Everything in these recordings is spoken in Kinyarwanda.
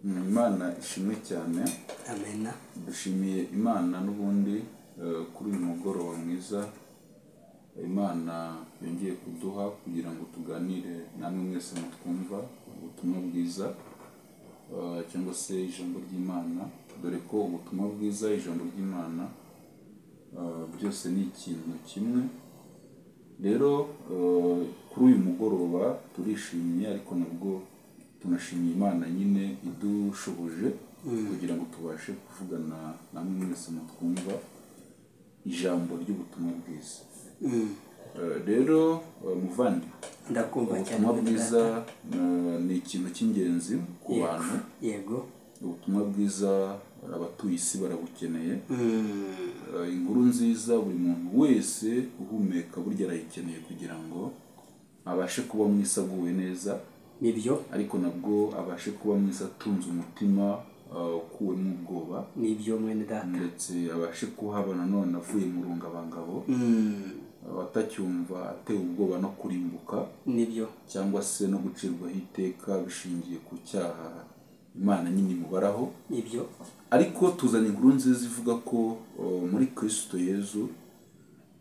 Imana ishimwe cyane. Amena. Dushimiye Imana n'ubundi kuri uyu mugoroba mwiza Imana yongeye kuduha kugira ngo tuganire namwe mwese mutwumva ubutumwa bwiza, cyangwa se ijambo ry'Imana, dore ko ubutumwa bwiza, ijambo ry'Imana, byose ni ikintu kimwe. Rero kuri uyu mugoroba turishimye, ariko nabwo tunashimiye Imana nyine idushoboje kugira ngo tubashe kuvugana namwe mwese mutwumva ijambo ry'ubutumwa bwiza. Rero muvandi, Ndakumva cyane. ubutumwa bwiza ni ikintu cy'ingenzi ku bantu. Ubutumwa bwiza abatuye isi barabukeneye. Inkuru nziza buri muntu wese uhumeka burya arayikeneye kugira ngo abashe kuba mu isi aguwe neza. Nibyo. Ariko nabwo abashe kuba mu isi atunze umutima ukuwemo ubwoba. Nibyo, mwene data. Ndetse abashe kuhaba nanone avuye mu rungabangabo, atacyumva atewe ubwoba no kurimbuka. Nibyo. Cyangwa se no gucirwaho iteka bishingiye ku cyaha Imana nyine imubaraho. Nibyo. Ariko tuzanye inkuru nziza ivuga ko muri Kristo Yezu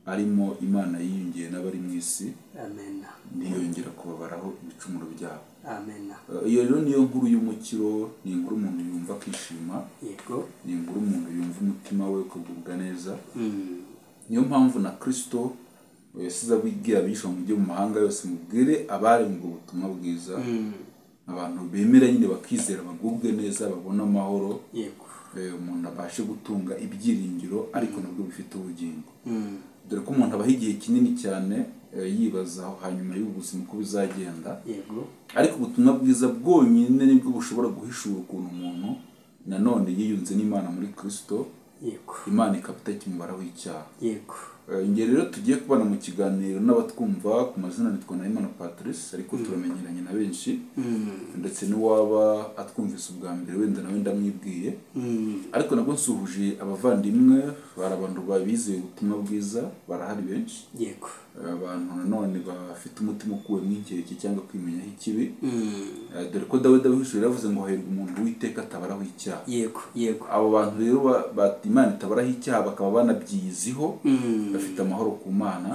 arimo Imana yiyongeye n'abari mu isi. Amena. Ntiyongera kubabaraho ibicumuro byabo. Amena. Iyo rero niyo nkuru y'umukiro, ni inkuru umuntu yumva akishima. Ni inkuru umuntu yumva umutima we ukagubwa neza. Niyo mpamvu na Kristo yasize abibwira abigishwa ngo mujye mu mahanga yose mubwire abari mu butumwa bwiza, abantu bemera nyine bakizera bagubwe neza, babone amahoro. Umuntu abashe gutunga ibyiringiro ariko nabwo bifite ubugingo. Dore ko umuntu abaho igihe kinini cyane yibaza hanyuma y'ubuzima uko bizagenda. Ariko ubutumwa bwiza bwonyine nibwo bushobora guhishura ukuntu umuntu nanone yiyunze n'Imana muri Kristo. Imana ikaba itakimubaraho icyaha. Ingero rero tugiye kubana mu kiganiro n'abatwumva ku mazina nitwa Nahimana Patrice, ariko turamenyeranye na benshi, ndetse n'uwaba atwumvise ubwa mbere wenda nawe ndamwibwiye. Ariko nabwo nsuhuje abavandimwe, bari abantu babizeye ubutumwa bwiza, barahari benshi. Abantu nanone bafite umutima ukuwemo inkeke cyangwa kwimenyaho ikibi. Dore ko Dawidi abihishura yavuze ngo hahirwa umuntu Uwiteka atabaraho icyaha. Yego yego. Abo bantu rero Imana itabaraho icyaha bakaba banabyiyiziho, bafite amahoro ku Mana.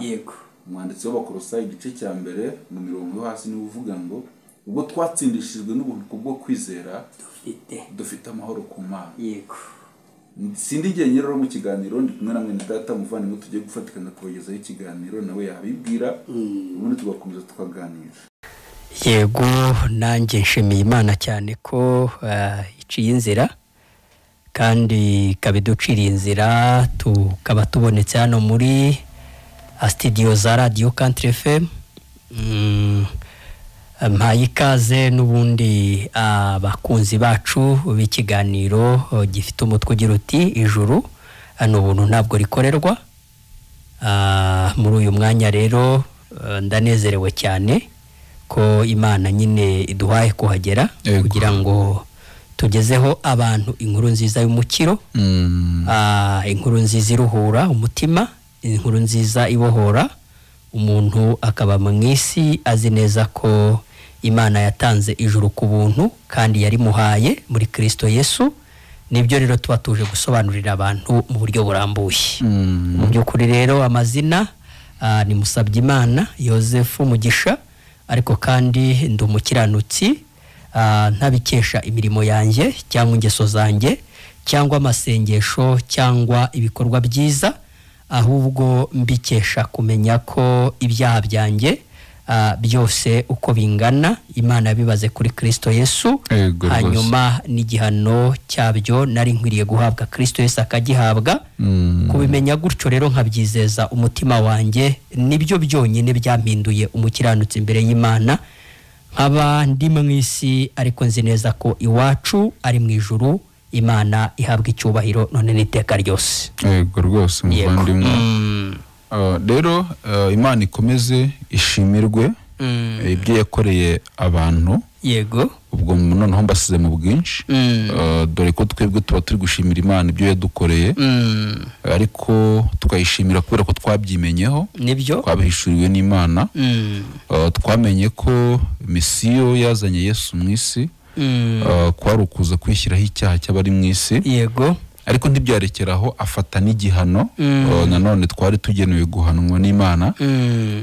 Umwanditsi w'Abakolosayi igice cya mbere mu mirongo yo hasi niwe uvuga ngo ubwo twatsindishijwe n'ubuntu kubwo kwizera dufite amahoro ku Mana. Sindi njyenyine rero mu kiganiro, ndi kumwe na mwene data muvandimwe tugiye gufatikana kubagezaho ikiganiro, nawe yabibwira, ubundi tugakomeza tukaganira. Yego, nanjye nshimiye Imana cyane ko iciye inzira kandi ikaba iduciriye inzira, tukaba tubonetse hano muri studio za Radio Country FM. Mpaye ikaze n'ubundi abakunzi bacu b'ikiganiro gifite umutwe ugira uti ijuru ni ubuntu ntabwo rikorerwa. Muri uyu mwanya rero ndanezerewe cyane ko Imana nyine iduhaye kuhagera kugira ngo tugezeho abantu inkuru nziza y'umukiro, inkuru nziza iruhura umutima, inkuru nziza ibohora umuntu akaba mu isi azi neza ko Imana yatanze ijuru ku buntu kandi yarimuhaye muri Kristo Yesu. Nibyo rero tuba tuje gusobanurira abantu mu buryo burambuye. Mu by'ukuri rero amazina ni Musabyimana Yozefu Mugisha, ariko kandi ndi umukiranutsi, ntabikesha imirimo yanjye cyangwa ingeso zanjye cyangwa amasengesho cyangwa ibikorwa byiza, ahubwo mbikesha kumenya ko ibyaha byanjye byose uko bingana Imana yabibaze kuri Kristo Yesu, hanyuma n'igihano cyabyo nari nkwiriye guhabwa Kristo Yesu akagihabwa. Kubimenya gutyo rero nkabyizeza umutima wanjye, nibyo byonyine byampinduye umukiranutsi imbere y'Imana, nkaba ndi mu isi ariko nzi neza ko iwacu ari mu ijuru. Imana ihabwa icyubahiro none n'iteka ryose. Yego rwose muvandimwe. Rero Imana ikomeze ishimirwe ibyo yakoreye abantu. Yego. Ubwo noneho mbasize mu bwinshi, dore ko twebwe tuba turi gushimira Imana ibyo yadukoreye, ariko tukayishimira kubera ko twabyimenyeho, nibyo twabihishuriwe n'Imana. Twamenye ko misiyo yazanye Yesu mu isi Kwari ukuza kwishyiraho icyaha cy'abari mu isi. Yego. Ariko ntibyarekeraho, afata n'igihano. Nanone twari tugenewe guhanwa n'Imana.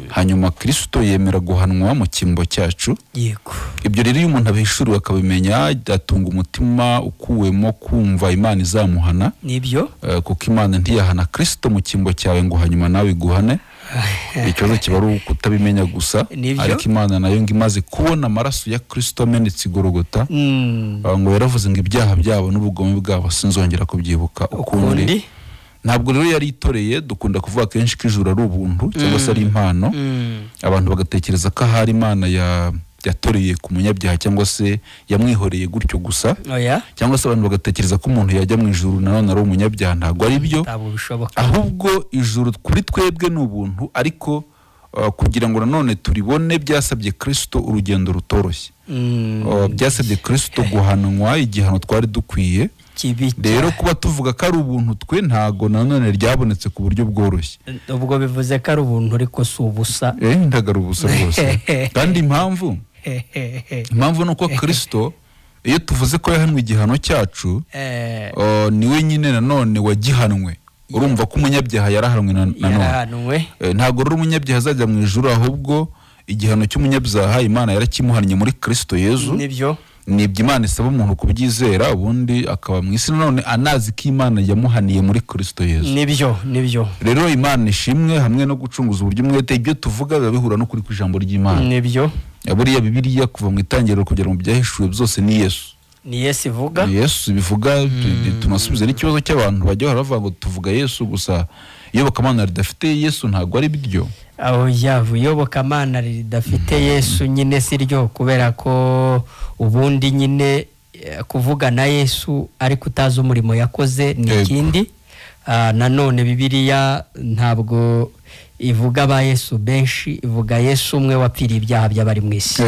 Hanyuma Kristo yemera guhanwa mu cyimbo cyacu. Yego. Ibyo rero iyo umuntu abihishuriwe akabimenya, atunga umutima ukuwemo kumva Imana izamuhana. Nibyo. Kuko Imana ntiyahana Kristo mu cyimbo cyawe ngo hanyuma nawe iguhane. Ikibazo kiba ari ukutabimenya gusa. Ariko Imana nayo ngo imaze kubona amaraso ya Kristo amenetse i Golgotha, ngo yaravuze ngo ibyaha byabo n'ubugome bwabo sinzongera kubyibuka ukundi. Ntabwo rero yari itoreye. Dukunda kuvuga kenshi ko ijuru ari ubuntu cyangwa se ari impano. Abantu bagatekereza ko ahari Imana yatoreye ku munyabyaha cyangwa se yamwihoreye gutyo gusa. Cyangwa se abantu bagatekereza ko umuntu yajya mu ijuru nanone ari umunyabyaha. Ntabwo ari byo. Ahubwo ijuru kuri twebwe ni ubuntu, ariko kugira ngo nanone turibone byasabye Kristo urugendo rutoroshye. Byasabye Kristo guhanwa igihano twari dukwiye. Rero kuba tuvuga ko ari ubuntu twe ntago nanone ryabonetse ku buryo bworoshye. Ubwo bivuze ko ari ubuntu ariko si ubusa. Ntago ari ubusa rwose. Kandi impamvu nuko Kristo iyo tuvuze ko yahanwe igihano cyacu, niwe nyine nanone wagihanwe. Urumva ko umunyabyaha yarahanwe nanone. Ntago rero umunyabyaha azajya mu ijuru, ahubwo igihano cy'umunyabyaha Imana yarakimuhannye muri Kristo Yezu. Nibyo. Nibyo Imana isaba umuntu kubyizera, ubundi akaba mu isi nanone anazi ko Imana yamuhaniye muri Kristo Yezu. Nibyo, nibyo. Rero Imana ishimwe hamwe no gucunguza uburyo umwete, ibyo tuvuga biba bihura no kuri kw'ijambo ry'Imana. Nibyo. Buriya Bibiliya kuva mu itangiriro kugera mu byahishuwe byose ni Yesu. Ni Yesu ivuga. Ni Yesu bivuga. Tunasubiza n'ikibazo cy'abantu bajya bavuga ngo tuvuga Yesu gusa, iyobokamana ridafite Yesu ntabwo ari biryo. Aho yavu iyobokamana ridafite Yesu nyine si ryo, kubera ko ubundi nyine kuvuga na Yesu ariko utazi umurimo yakoze ni ikindi. Nanone Bibiliya ntabwo ivuga ba Yesu benshi, ivuga Yesu umwe wapfiriye ibyaha by'abari mu isi.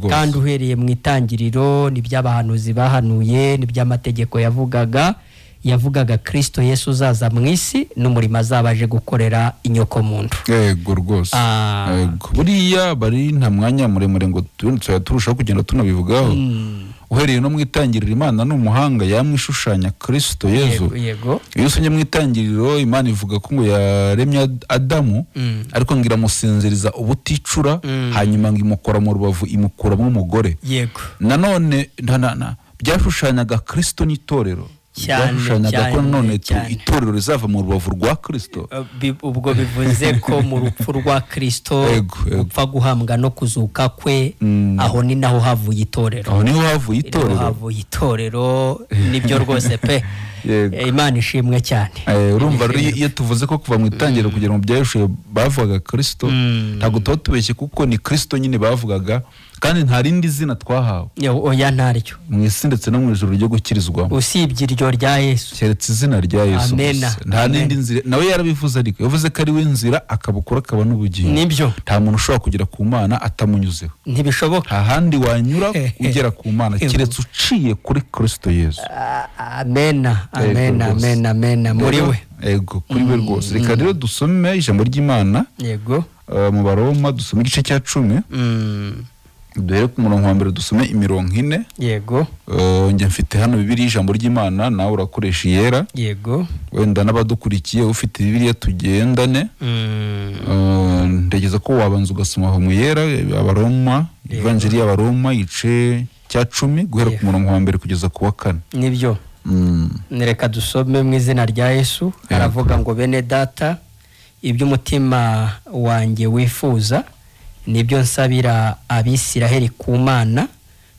Kandi uhereye mu itangiriro n'iby'abahanuzi bahanuye n'iby'amategeko yavugaga Kristo Yesu uzaza mu isi n'umurimo azabaje gukorera inyoko muntu. Yego rwose. Yego. Buriya bari nta mwanya muremure ngo turushaho kugenda tunabivugaho. Uhereye no mu itangiriro Imana ni umuhanga yamwishushanya Kristo Yesu. Yego. Iyo usomye mu itangiriro Imana ivuga ko ngo yaremye Adamu, ariko ngo iramusinziriza ubuticura, hanyuma ngo imukora mu rubavu imukuramo umugore. Yego. Nanone byashushanyaga Kristo n'itorero. Byashushanyaga ko none itorero rizava mu rubavu rwa Kristo. Ubwo bivuze ko mu rupfu rwa Kristo, gupfa guhambwa no kuzuka kwe, aho ni naho havuye itorero. Aho niho havuye itorero. Havuye itorero, nibyo rwose pe. Imana ishimwe cyane. Urumva rero iyo tuvuze ko kuva mu itangiriro kugera mu byahishuwe bavugaga Kristo, ntabwo tuba tubeshye kuko ni Kristo nyine bavugaga, kandi nta rindi zina twahawe. Oya ntaryo. Mu isi ndetse no mu ijuru ryo gukirizwamo. Usibye iryo rya Yesu. Keretse izina rya Yesu. Nta n'indi nzira. Nawe yarabivuze, ariko yavuze ko ari we nzira akabukora akaba n'ubugingo. Nibyo. Nta muntu ushobora kugera ku Mana atamunyuzeho. Ntibishoboka. Nta handi wanyura ugera ku Mana keretse uciye kuri Kristo Yesu. Amena. Amena, amena, amena. Muri we. Yego, kuri we rwose. Reka rero dusome ijambo ry'Imana. Yego. Mu Baroma dusome igice cya 10. Duhere ku murongo wa mbere dusome imirongo 4. Yego. Njye mfite hano Bibiliya ijambo ry'Imana, nawe urakoresha iyera. Yego. Wenda n'abadukurikiye ufite Bibiliya tugendane. Ndegeza ko wabanza ugasoma aho mu yera Abaroma, Evanjiri y'Abaroma igice cya 10 guhera ku murongo wa mbere kugeza ku wa 4. Nibyo. Nereka dusome mu izina rya Yesu. Aravuga ngo bene data, ibyo umutima wanjye wifuza nibyo nsabira Abisiraheli ku Mana,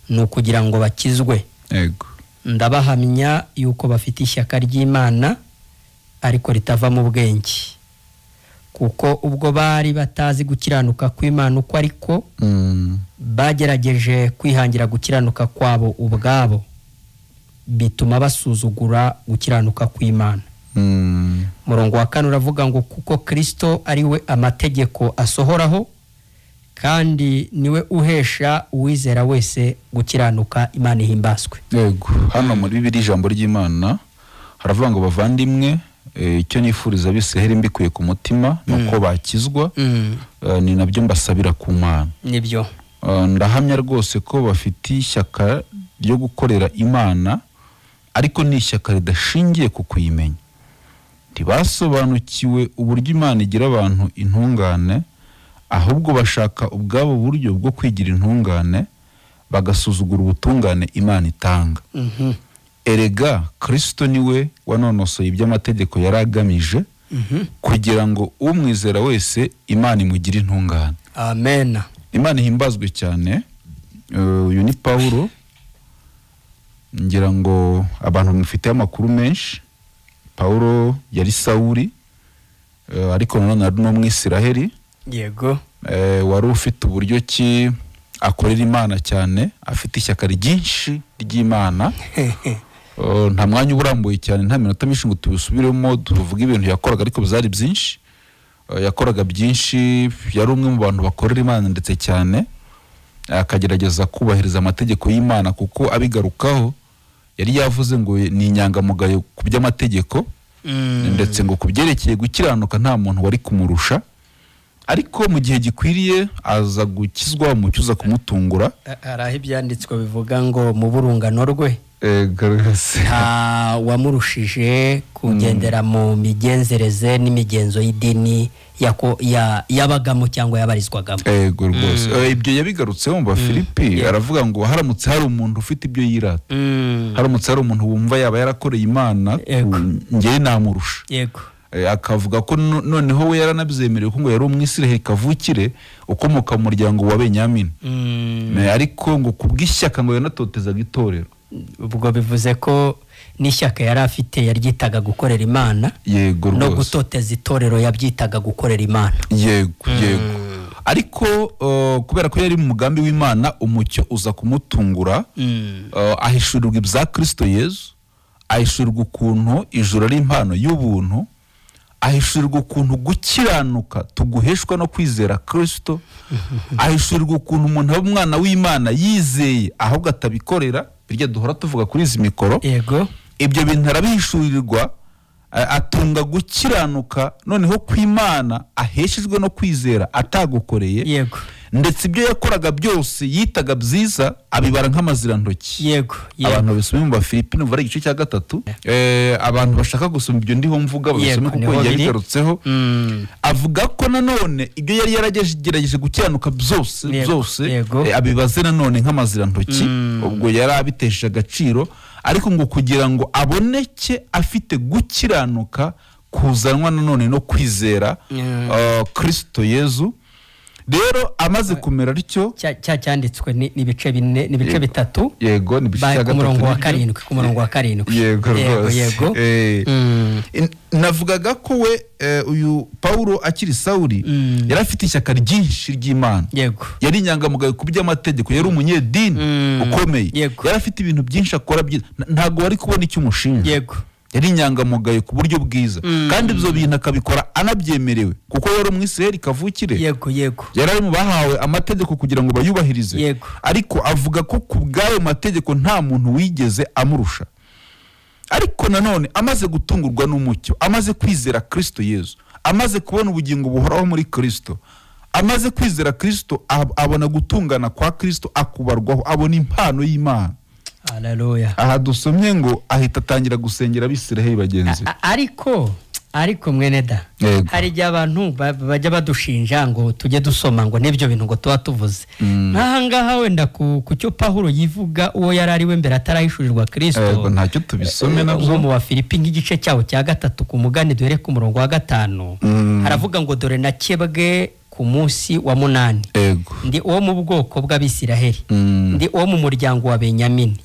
ni ukugira ngo bakizwe. Yego. Ndabahamya yuko bafite ishyaka ry'Imana ariko ritava mu bwenge, kuko ubwo bari batazi gukiranuka kw'Imana uko ariko, bagerageje kwihangira gukiranuka kwabo ubwabo, bituma basuzugura gukiranuka kw'Imana. Murongo wa 4 uravuga ngo kuko Kristo ari we amategeko asohoraho, kandi niwe uhesha uwizera wese gukiranuka. Imana ihimbazwe. Yego. Hano muri Bibiliya ijambo ry'Imana haravuga ngo bavandimwe, icyo nifuriza Abisiraheli mbikuye ku mutima nuko bakizwa, ni nabyo mbasabira ku Mana. Nibyo. Ndahamya rwose ko bafite ishyaka ryo gukorera Imana, ariko ni ishyaka ridashingiye ku kuyimenya. Ntibasobanukiwe uburyo Imana igira abantu intungane, ahubwo bashaka ubwabo buryo bwo kwigira intungane, bagasuzugura ubutungane Imana itanga. Erega Kristo niwe wanonosoye iby'amategeko yari agamije, kugira ngo umwizera wese Imana imugire intungane. Amen. Imana ihimbazwe cyane. Uyu ni Paulo, ngira ngo abantu mufite amakuru menshi. Paulo yari Sawuli, ariko nanone ari n'Umwisiraheli. Yego. Wari ufite uburyo ki akorera Imana cyane, afite ishyaka ryinshi ry'Imana. Nta mwanya uburambuye cyane, nta minota myinshi ngo tubisubiremo tuvuge ibintu yakoraga, ariko byari byinshi. Yakoraga byinshi, yari umwe mu bantu bakorera Imana ndetse cyane, akagerageza kubahiriza amategeko y'Imana, kuko abigarukaho yari yavuze ngo ni inyangamugayo ku by'amategeko, ndetse ngo kubyerekeye gukiranuka nta muntu wari kumurusha. Ariko mu gihe gikwiriye aza gukizwa, umucyo uza kumutungura. Hari aho ibyanditswe bivuga ngo mu burungano rwe nta wamurushije kugendera mu migenzereze n'imigenzo y'idini yabagamo cyangwa yabarizwagamo. Ego rwose. Ibyo yabigarutseho mu Bafilipi, aravuga ngo haramutse hari umuntu ufite ibyo yirata, haramutse hari umuntu wumva yaba yarakoreye Imana, njye namurusha. Yego. Akavuga ko noneho we yaranabyemerewe ko ngo yari Umwisiraheli kavukire ukomoka mu muryango wa Benyamini, ariko ngo kubw'ishyaka ngo yanatotezaga itorero. Ubwo bivuze ko n'ishyaka yari afite yaryitaga gukorera Imana. Yego rwose. No gutoteza itorero yabyitaga gukorera Imana. Yego, yego. Ariko kubera ko yari mu mugambi w'Imana, umucyo uza kumutungura, ahishurirwa ibya Kristo Yesu, ahishurirwa ukuntu ijuru ari impano y'ubuntu, ahishurirwa ukuntu gukiranuka tuguheshwa no kwizera Kristo, ahishurirwa ukuntu umuntu aba umwana w'Imana yizeye ahubwo atabikorera, birya duhora tuvuga kuri izi mikoro. Yego. Ibyo bintu arabihishurirwa, atunga gukiranuka noneho kw'Imana aheshejwe no kwizera atagukoreye. Yego. Ndetse ibyo yakoraga byose yitaga byiza abibara nk'amazirantoki. Yego. Abantu basome mu Bafilipi numva ari igice cya 3. Abantu bashaka gusoma ibyo ndiho mvuga babisome kuko yabigarutseho. Avuga ko nanone ibyo yari yaragerageje gukiranuka byose byose abibaze nanone nk'amazirantoki, ubwo yari abitesheje agaciro, ariko ngo kugira ngo aboneke afite gukiranuka kuzanwa nanone no kwizera Kristo Yesu. Rero amaze kumera atyo, cyanditswe n'ibice bine, n'ibice bitatu. Yego, ni ibice cya 3 ku murongo wa 7. Yego rwose. Yego. Navugaga ko we uyu Paulo akiri Sawuli yari afite ishyaka ryinshi ry'Imana. Yego. Yari inyangamugayo ku by'amategeko, yari umunyedini ukomeye. Yari afite ibintu byinshi akora byiza, ntago wari kubona icyo umushinja. Yego. Yari inyangamugayo ku buryo bwiza, kandi ibyo bintu akabikora anabyemerewe, kuko yari Umwisiraheli kavukire. Yego, yego. Yari ari mu bahawe amategeko kugira ngo bayubahirize. Yego. Ariko avuga ko ku bw'ayo mategeko nta muntu wigeze amurusha. Ariko nanone amaze gutungurwa n'umucyo, amaze kwizera Kristo Yesu, amaze kubona ubugingo buhoraho muri Kristo, amaze kwizera Kristo, abona gutungana kwa Kristo, akubarwaho, abona impano y'Imana. Haleluya. Aha dusomye ngo ahita atangira gusengera Abisiraheli bagenzi. Ariko mwene da, hari igihe abantu bajya badushinja ngo tujye dusoma ngo n'ibyo bintu ngo tuba tuvuze. Nk'aha ngaha wenda ku cyo Paulo yivuga uwo yari ari we mbere atarahishurirwa Kristo. Yego, ntacyo tubisome nabyo. Mu Bafilipi nk'igice cyawo cya 3 ku mugani duhere ku murongo wa 5. Haravuga ngo dore nakebwe ku munsi wa 8. Yego. Ndi uwo mu bwoko bw'Abisiraheli. Ndi uwo mu muryango wa Benyamini.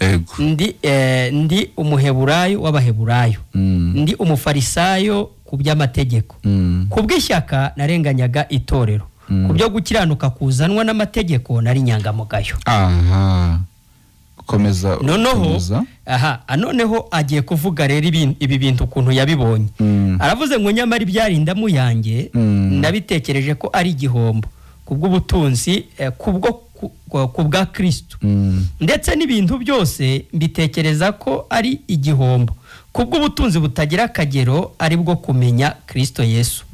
Ndi umuheburayo w'abaheburayo. Ndi umufarisayo ku by'amategeko. Ku bw'ishyaka narenganyaga itorero. Ku byo gukiranuka kuzanwa n'amategeko nari inyangamugayo. Aha. Komeza. Noneho aha noneho agiye kuvuga rero ibi bintu ukuntu yabibonye. Aravuze ngo nyamara ibyarindamu yanjye nabitekereje ko ari igihombo kubw'ubutunzi, kubwo ku bwa Kristo. Ndetse n'ibintu byose mbitekereza ko ari igihombo kubw'ubutunzi butagira akagero ari bwo kumenya Kristo Yesu.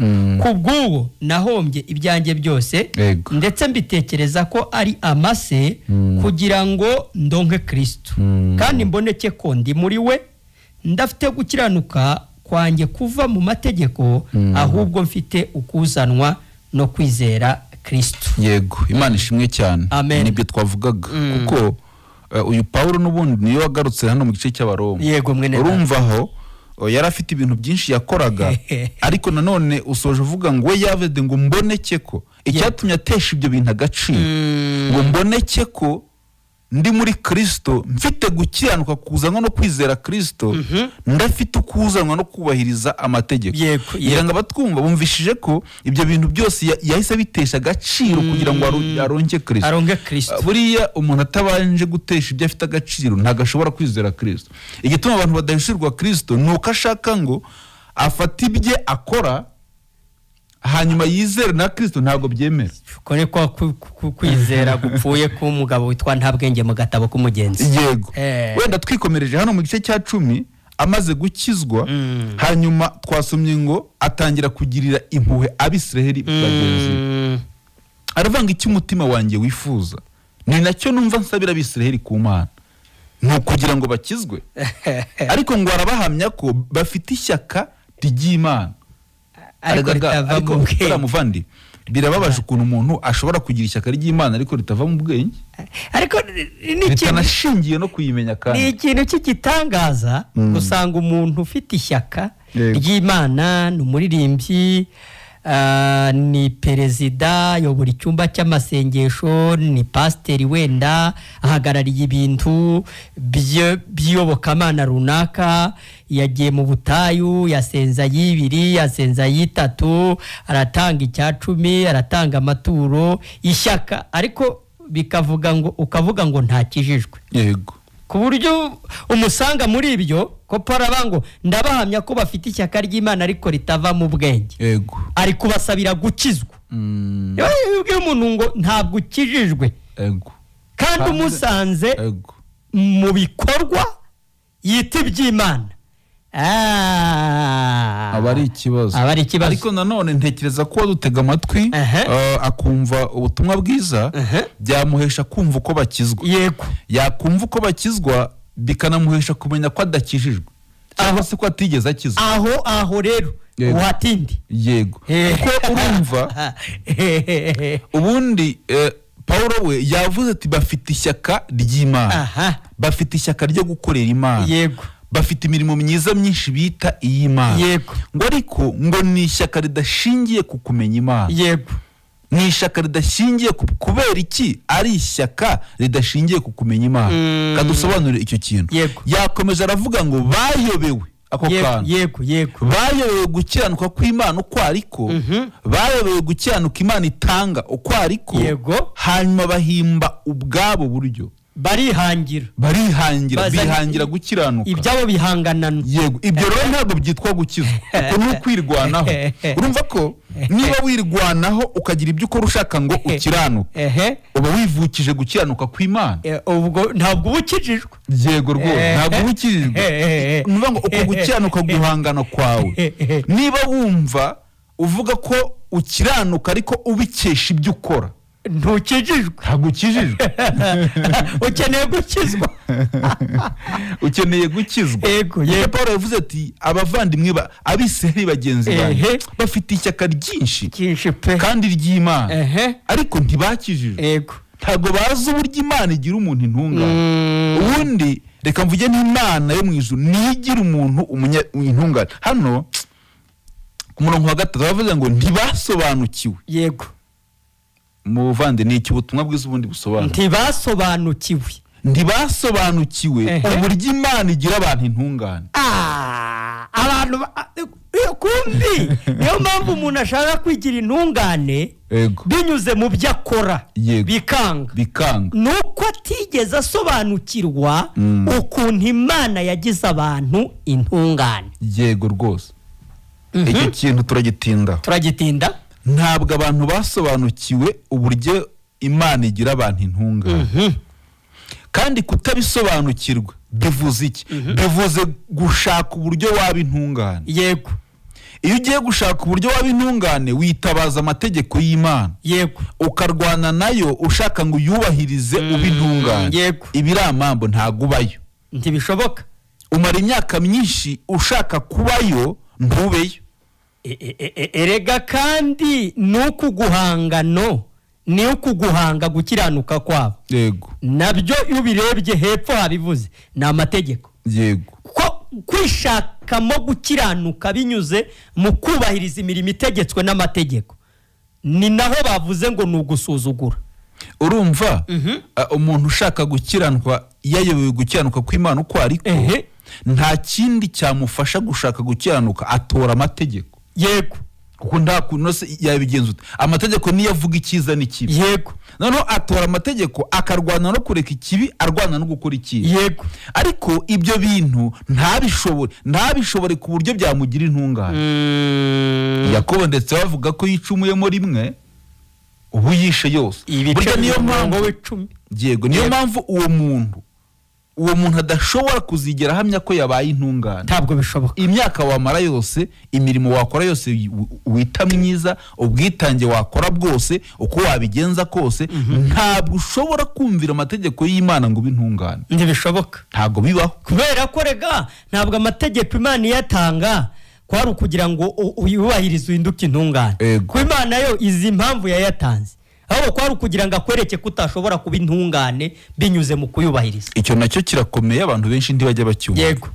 Kubw'uwo nahombye ibyanjye byose, ndetse mbitekereza ko ari amase kugira ngo ndonke Kristo, kandi mboneke ko ndi muri we, ndafite gukiranuka kwanjye kuva mu mategeko, ahubwo mfite ukuzanwa no kwizera Kristo. Yego, Imana ishimwe cyane. Nibyo twavugaga, kuko uyu Paulo n'ubundi niyo wagarutse hano mu gice cy'Abaroma. Yego mwene data. Urumva aho yari afite ibintu byinshi yakoraga, ariko nanone usoje uvuga ngo we yavuze ngo mboneke ko icyatumye atesha ibyo bintu agaciro, ngo mboneke ko ndi muri Kristo, mfite gukiranuka kuzanwa no kwizera Kristo, ndafite ukuzanwa no kubahiriza amategeko. Ngira ngo abatwumva bumvishije ko ibyo bintu byose yahise bitesha agaciro kugira ngo aronke Kristo. Aronke Kristo. Buriya umuntu atabanje gutesha ibyo afite agaciro ntabwo ashobora kwizera Kristo. Igituma abantu badahishurwa Kristo ni uko ashaka ngo afate ibye akora hanyuma yizere na Kristo, ntabwo byemera. Kore kwa kwizera gupfuye k'umugabo witwa Ntabwenge mu gatabo k'umugenzi. Yego. Wenda twikomereje hano mu gice cya 10 amaze gukizwa, hanyuma twasomye ngo atangira kugirira impuhwe Abisiraheli bagenzi be. Aravanga icyo umutima wanjye wifuza, ni nacyo numva nsabira Abisiraheli ku Mana, ni ukugira ngo bakizwe. Ariko ngo arabahamya ko bafite ishyaka ry'Imana. Ariko ritava mu bwenge. Muvandi, birababaje ukuntu umuntu ashobora kugira ishyaka ry'Imana ariko ritava mu bwenge, ariko ritanashingiye no kuyimenya. Kandi ni ikintu cy'igitangaza gusanga umuntu ufite ishyaka ry'Imana, ni umuririmbyi, ni perezida, ayobora icyumba cy'amasengesho, ni pasiteri, wenda ahagarariye ibintu by'iyobokamana runaka, yagiye mu butayu, yasenza y'ibiri, yasenza y'itatu, aratanga 10, aratanga amaturo, ishyaka, ariko bikavuga ngo ukavuga ngo ntakijijwe. Yego. Ku buryo umusanga muri ibyo ko Paul ngo ndabahamya ko bafite ishyaka ry'Imana ariko ritava mu bwenge. Yego. Ari kubasabira gukizwa. Iyo umuntu ngo ntabwo ukijijwe, Yego, kandi umusanze mu bikorwa yita iby'Imana, aba ari ikibazo. Aba ari ikibazo. Ariko nanone ntekereza ko dutega amatwi akumva ubutumwa bwiza, byamuhesha kumva uko bakizwa. Yego. Yakumva uko bakizwa bikanamuhesha kumenya ko adakijijwe cyangwa se ko atigeze akizwa. Aho rero uhatindi. Yego. Kuko urumva ubundi Paulo we yavuze ati bafite ishyaka ry'Imana, bafite ishyaka ryo gukorera Imana. Yego. Bafite imirimo myiza myinshi bita iy'Imana. Yego. Ngo ariko ngo ni ishyaka ridashingiye ku kumenya Imana. Yego. Ni ishyaka ridashingiye kubera iki ari ishyaka ridashingiye ku kumenya Imana. Kadusobanurire icyo kintu. Yego. Yakomeje aravuga ngo bayobewe ako kantu. Yego, yego. Bayobewe gukiranuka kw'Imana uko ariko, bayobewe gukiranuka Imana itanga uko ariko. Yego. Hanyuma bahimba ubwabo buryo. Barihangira bihangira gukiranuka, ibyabo bihanganana. Yego. Ibyo rero ntabwo byitwa gukizwa, uko ni ukwirwanaho. Urumva ko niba wirwanaho ukagira ibyo ukora ushaka ngo ukiranuke, uba wivukije gukiranuka kw'Imana. Ubwo ntabwo uba ukijijwe. Yego rwose, ntabwo uba ukijijwe. Ni ngo uko gukiranuka guhangana kwawe, niba wumva uvuga ko ukiranuka ariko ubikesha ibyo ukora, ntukijijwe. Ntabwo ukijijwe. Ukeneye gukizwa. Ukeneye gukizwa. Yego, yego. Paul yavuze ati abavandimwe Abisiraheli bagenzi banjye bafite ishyaka ryinshi kandi ry'Imana, ariko ntibakijijwe. Yego. Ntabwo bazi uburyo Imana igira umuntu intungane. Ubundi reka mvuge n'Imana yo mu ijuru niyo igira umuntu intungane. Hano ku murongo wa 3 bavuze ngo ntibasobanukiwe. Yego. Muvandi, ni iki ubutumwa bwiza ubundi busobanura? Ntibasobanukiwe. Ntibasobanukiwe uburyo Imana igira abantu intungane. Abantu kumbi niyo mpamvu umuntu ashaka kwigira intungane binyuze mu byo akora, bikanga. Nuko atigeze asobanukirwa ukuntu Imana yagize abantu intungane. Yego rwose. Icyo kintu turagitinda. Turagitinda. Ntabwo abantu basobanukiwe uburyo Imana igira abantu intungane. Kandi kutabisobanukirwa bivuze iki? Bivuze gushaka uburyo waba intungane. Yego. Iyo ugiye gushaka uburyo waba intungane witabaza amategeko y'Imana. Yego. Ukarwana nayo ushaka ngo uyubahirize ube intungane. Yego. Ibiramambo ntago ubayo. Ntibishoboka. Umara imyaka myinshi ushaka kubayo ntubeyo. Erega kandi nuku guhangano ni ukuguhanga gukiranuka kwabo. Yego. Nabyo iyo ubirebye hepfo habivuze ni amategeko. Yego. Ko kwishakamo gukiranuka binyuze mu kubahiriza imirimo itegetswe n'amategeko, ni naho bavuze ngo ni ugusuzugura. Urumva umuntu ushaka gukiranuka yayobewe gukiranuka kw'Imana uko ariko, nta kindi cyamufasha gushaka gukiranuka, atora amategeko. Yego. Kuko nta kuntu se yabigenza ute? Amategeko niyo avuga icyiza n'ikibi. Yego. Noneho atora amategeko akarwana no kureka ikibi, arwana no gukora ikibi. Yego. Ariko ibyo bintu ntabishobore ku buryo byamugira intungane. Yakobo ndetse bavuga ko yicumuyemo rimwe ubu yishe yose. Burya niyo mpamvu. Yego, niyo mpamvu uwo muntu adashobora kuzigera ahamya ko yabaye intungane. Ntabwo bishoboka. Imyaka wamara yose, imirimo wakora yose wita myiza, ubwitange wakora bwose, uko wabigenza kose, ntabwo ushobora kumvira amategeko y'Imana ngo ube intungane. Ntibishoboka. Ntabwo bibaho. Kubera ko rega ntabwo amategeko Imana iyatanga kwari ukugira ngo uyubahirize uhinduke intungane. Kuko Imana yo izi impamvu yayatanze, aho kwari ukugira ngo akwereke ko utashobora kuba intungane binyuze mu kuyubahiriza. Icyo nacyo kirakomeye, abantu benshi ntibajya bacyumva. Yego.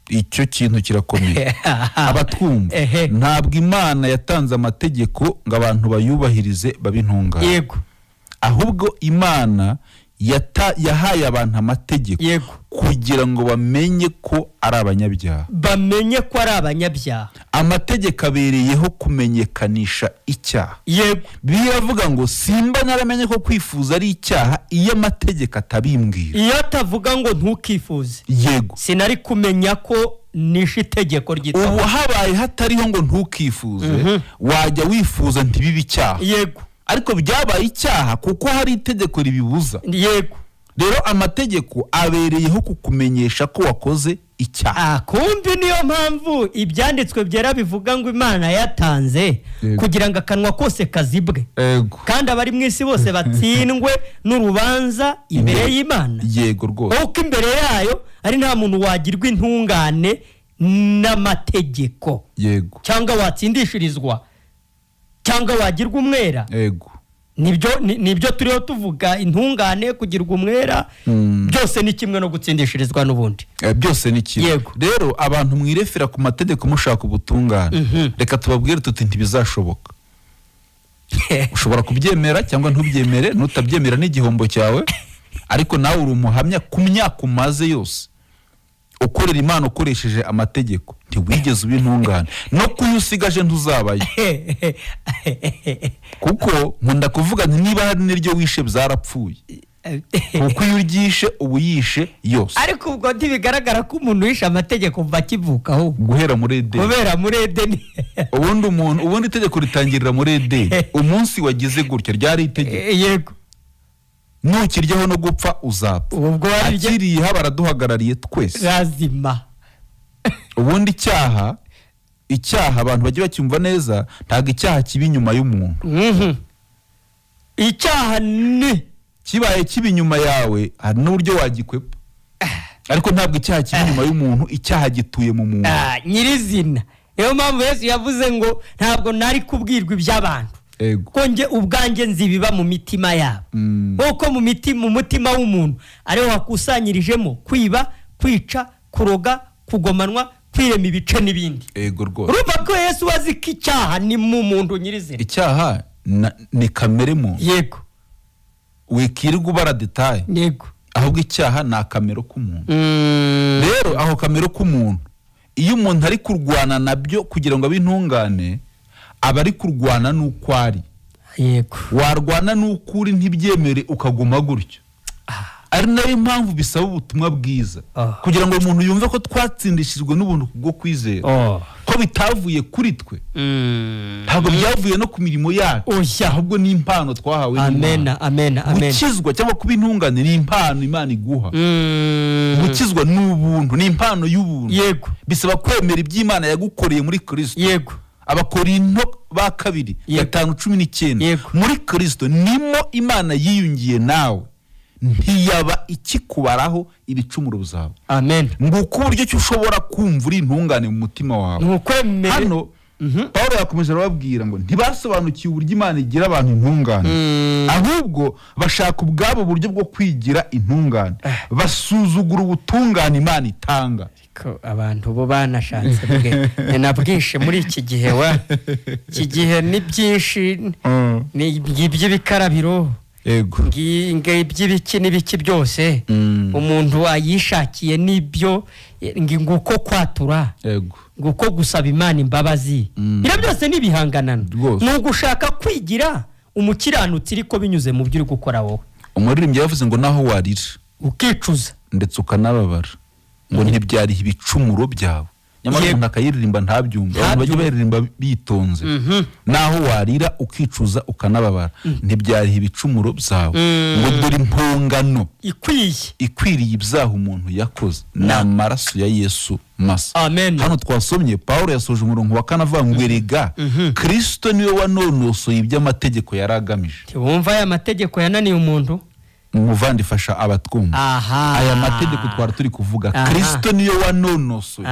Icyo kintu kirakomeye. Abatwumva, ntabwo Imana yatanze amategeko ngo abantu bayubahirize babe intungane. Yego. Ahubwo Imana yahaye abantu amategeko. Yego. Kugira ngo bamenye ko ari abanyabyaha. Bamenye ko ari abanyabyaha. Amategeko abereyeho kumenyekanisha icyaha. Yego. Biravuga ngo simba naramenye ko kwifuza ari icyaha iyo amategeko atabimbwira. Iyo atavuga ngo ntukifuze. Yego. Sinari kumenya ko nishe itegeko ryitwa. Ubu habaye hatariho ngo ntukifuze, wajya wifuza ntibibe icyaha. Yego. Ariko byabaye icyaha kuko hari itegeko ribibuza. Yego. Rero amategeko abereyeho kukumenyesha ko wakoze icyaha. Kumbi niyo mpamvu ibyanditswe byera bivuga ngo Imana yatanze kugira ngo akanwa kose kazibwe. Kandi abari mu isi bose batsindwe n'urubanza imbere y'Imana. Yego rwose. Kuko imbere yayo ari nta muntu wagirwa intungane n'amategeko. Yego. Cyangwa watsindishirizwa, cyangwa wagirwa umwera. Yego. Nibyo turiho tuvuga, intungane, kugirwa umwera, byose ni kimwe no gutsindishirizwa n'ubundi. Byose ni kimwe. Rero abantu mwirefera ku mategeko mushaka ubutungane, reka tubabwire tuti ntibizashoboka. Ushobora kubyemera cyangwa ntubyemere, nutabyemera n'igihombo cyawe, ariko nawe uri umuhamya ku myaka umaze yose ukorera Imana ukoresheje amategeko, ntiwigeze uba intungane, no kuyusigaje ntuzabayo. Kuko nkunda kuvuga nti niba hari n'iryo wishe byarapfuye, kuko iyo uryishe uba uyishe yose. Ariko ubwo ntibigaragara ko umuntu wishe amategeko kuva akivukaho, guhera muri Edeni. Guhera muri Edeni. Ubundi umuntu, ubundi itegeko ritangirira muri Edeni. Umunsi wagize gutya ryari itegeko. Yego. Nukiryaho no gupfa uzapfa. Akiriye baraduhagarariye twese. Razima. Ubundi icyaha abantu bajye bacyumva neza, ntabwo icyaha kiba inyuma y'umuntu. Icyaha ni kibaye kiba inyuma yawe, hari n'uburyo wagikwepa. Ariko ntabwo icyaha kiba inyuma y'umuntu, icyaha gituye mu muntu. Nyirizina. Niyo mpamvu Yesu yavuze ngo ntabwo nari kubwirwa iby'abantu. Ko nge ubwanjye nzibiba mu mitima yabo. Kuko mu mutima w'umuntu ariho hakusanyirijemo kwiba, kwica, kuroga, kugomanwa, kwirema ibice n'ibindi. Ego rwose. Urumva ko Yesu azi ko icyaha ni mu muntu nyirizina. Icyaha ni kamere muntu. Yego. Wikirirwa ubara detail. Yego. Ahubwo icyaha ni akamero k'umuntu. Rero aho kamero k'umuntu, iyo umuntu ari kurwana nabyo kugira ngo abe intungane, aba ari kurwana n'uko ari. Yego. Warwana n'uko uri ntibyemere ukaguma gutyo. Ari nayo mpamvu bisaba ubutumwa bwiza, kugira ngo umuntu yumve ko twatsindishijwe n'ubuntu bwo kwizera, ko Ko bitavuye kuri twe, ntabwo byavuye no ku mirimo yacu, ahubwo ni impano twahawe n'Imana. Amen, amen. Gukizwa cyangwa kuba intungane ni impano Imana iguha. Gukizwa ni ubuntu, ni impano y'ubuntu. Yego. Bisaba kwemera iby'Imana yagukoreye muri Kristo. Yego. Abakorinto ba kabiri 5:19, muri Kristo nimo Imana yiyungiye nawe, ntiyaba ikikubaraho ibicumuro byawe. Amen. Nguko uburyo cyo ushobora kumva uri intungane mu mutima wawe. Hano Paulo yakomeje arababwira ngo ntibasobanukiwe uburyo Imana igira abantu intungane, ahubwo bashaka ubwabo buryo bwo kwigira intungane, basuzugura ubutungane Imana itanga. Abantu bo banashatse bwe nabwishe muri iki gihe wa iki gihe ni byinshi, ni iby'ibikarabiro, iby'ibiki n'ibiki byose umuntu ayishakiye n'ibyo, nguko kwatura, nguko gusaba Imana imbabazi, ibyo byose ni ibihanganano, ni ugushaka kwigira umukiranutsi ariko binyuze mu byo uri gukora wowe. Umuririmbyi yavuze ngo naho warira ukicuza ndetse ukanababara ngo ntibyariha ibicumuro byawe. Nyamara umuntu akayiririmba ntabyumva, abantu bajya baririmba bitonze. Naho warira ukicuza ukanababara ntibyariha ibicumuro byawe, ngo dore impongano ikwiriye ibyaha umuntu yakoze ni amaraso ya Yesu masa. Amen. Hano twasomye Paulo yasoje umurongo wa kane avuga ngo erega Kristo niwe wanonosoye iby'amategeko yari agamije. Ntiwumva aya mategeko yananiye umuntu? Muvandi fasha abatwumva. Aya mategeko twari turi kuvuga, Kristo niyo wanonosoye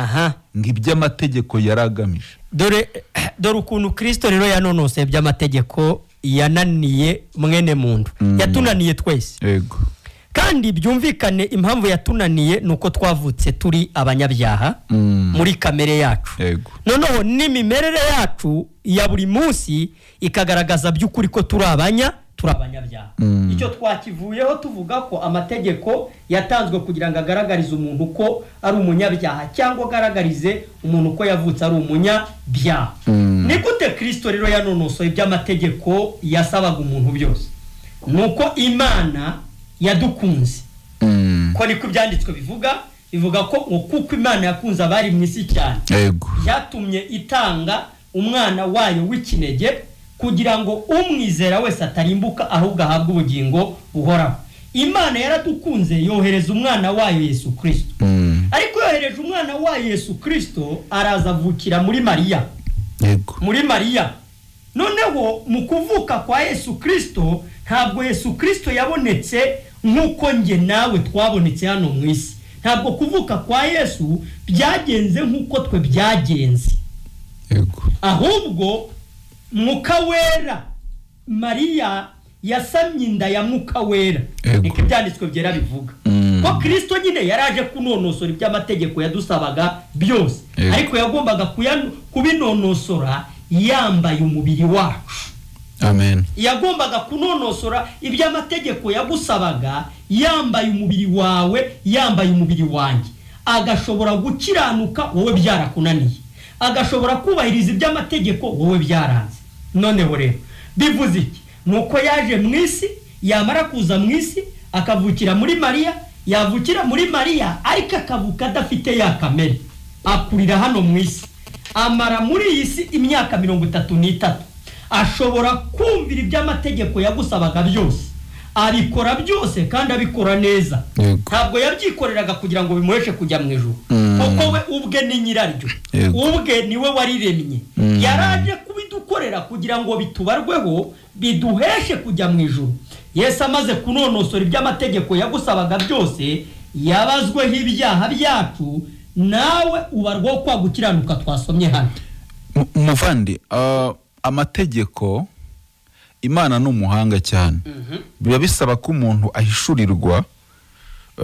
ngo iby'amategeko yaragamije. Dore ukuntu Kristo rero yanonosoye iby'amategeko yananiye mwene muntu, yatunaniye twese. Yego. Kandi byumvikane impamvu yatunaniye nuko twavutse turi abanyabyaha muri kamere yacu. Noneho n'imimerere yacu ya buri munsi ikagaragaza by'ukuri ko turi abanyabyaha. Icyo twakivuyeho tuvuga ko amategeko yatanzwe kugira ngo agaragarize umuntu ko ari umunyabyaha cyangwa agaragarize umuntu ko yavutse ari umunyabyaha. Ni gute Kristo rero yanonosoye iby'amategeko yasabaga umuntu byose? Nuko Imana yadukunze. Ko niko ibyanditswe bivuga ko kuko Imana yakunze abari mu isi cyane, byatumye itanga umwana wayo w'ikinege kugira ngo umwizera wese atarimbuka ahubwo ahabwe ubugingo buhoraho. Imana yaradukunze yohereza umwana wayo Yesu Kristo. Ariko yohereje umwana wayo Yesu Kristo araza avukira muri Mariya. Yego. Muri Mariya. Noneho mu kuvuka kwa Yesu Kristo ntabwo Yesu Kristo yabonetse nk'uko nge nawe twabonetse hano mu isi. Ntabwo kuvuka kwa Yesu byagenze nk'uko twe byagenze. Yego. Ahubwo Mwuka Wera, Mariya yasamye inda ya Mwuka Wera. Niko ibyanditswe byera bivuga. Ko Kristo nyine yaraje kunonosora iby'amategeko yadusabaga byose, ariko yagombaga kubinonosora yambaye umubiri wacu. Amen. Yagombaga kunonosora iby'amategeko yagusabaga yambaye umubiri wawe, yambaye umubiri wanjye. Agashobora gukiranuka wowe byarakunaniye, agashobora kubahiriza iby'amategeko wowe byaranze. Noneho rero bivuze iki? Nuko yaje mu isi, yamara kuza mu isi akavukira muri Mariya, yavukira muri Mariya ariko akavuka adafite ya kamere, akurira hano mu isi, amara muri iyi si imyaka 33, ashobora kumvira iby'amategeko yagusabaga byose, abikora byose kandi abikora neza. Ntabwo yabyikoreraga kugira ngo bimuheshe kujya mu ijuru, kuko we ubwe ni nyiraryo, ubwe niwe wariremye. Yaraje kubidukorera kugira ngo bitubarweho biduheshe kujya mu ijuru. Yesu amaze kunonosora iby'amategeko yagusabaga byose, yabazweho ibyaha byacu, nawe ubarwaho kwa gukiranuka twasomye hano. Muvandi, amategeko Imana ni umuhanga cyane. Biba bisaba ko umuntu ahishurirwa.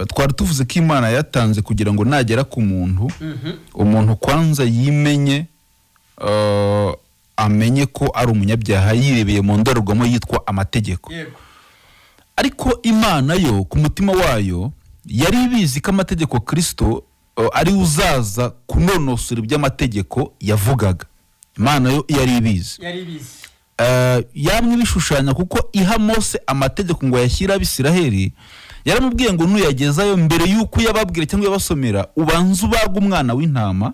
Twari tuvuze ko Imana yatanze kugira ngo nagera ku muntu, umuntu kwanza yimenye, amenye ko ari umunyabyaha yirebeye mu ndorerwamo yitwa amategeko. Ariko Imana yo ku mutima wayo yari ibizi ko amategeko Kristo ari uzaza kunonosora iby'amategeko yavugaga. Imana yo yari ibizi. Yamwe bishushanya kuko iha Mose amategeko ngo yashyira Abisiraheli, yaramubwiye ngo nuyagezayo mbere yuko yababwira cyangwa yabasomera ubanze ubaga umwana w'intama,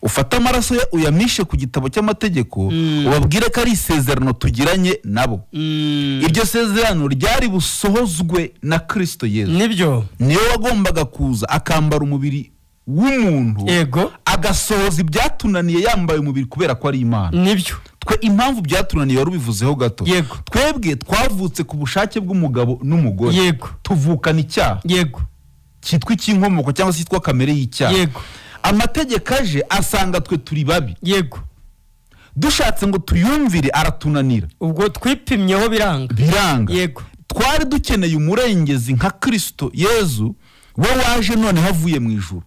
Ufate amaraso ye uyamishe ku gitabo cy'amategeko, ubabwire ko ari isezerano tugiranye nabo. Iryo sezerano ryari busohozwe na Kristo Yesu. Nibyo. Niwe wagombaga kuza akambara umubiri w'umuntu, agasohoza ibyatunaniye yambaye umubiri kubera ko ari Imana. Nibyo. Twe impamvu byatunaniye wari ubivuzeho gato. Yego. Twebwe twavutse ku bushake bw'umugabo n'umugore. Yego. Tuvukana icyaha. Yego. Cyitwa icy'inkomoko cyangwa se cyitwa kamere y'icyaha. Yego. Amategeko aje asanga twe turi babi. Yego. Dushatse ngo tuyumvire aratunanira. Ubwo twipimyeho biranga. Biranga. Yego. Twari dukeneye umurengezi nka Kristo Yezu, we waje none havuye mu ijuru.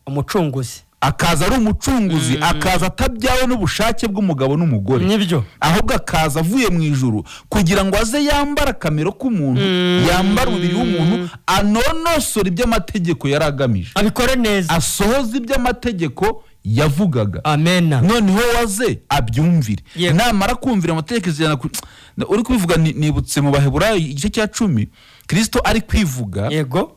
Umucunguzi. Akaza ari umucunguzi, akaza atabyawe n'ubushake bw'umugabo n'umugore. Nibyo. Ahubwo akaza avuye mu ijuru kugira ngo aze yambara kamero k'umuntu, yambara umubiri w'umuntu, anonosora iby'amategeko yari agamije. Abikore neza. Asohoza iby'amategeko yavugaga. Amena. Noneho waze abyumvire. Namara kumvira amategeko ijana, uri kubivuga nibutse mu Baheburayo igice cya 10, Kristo ari kwivuga. Yego.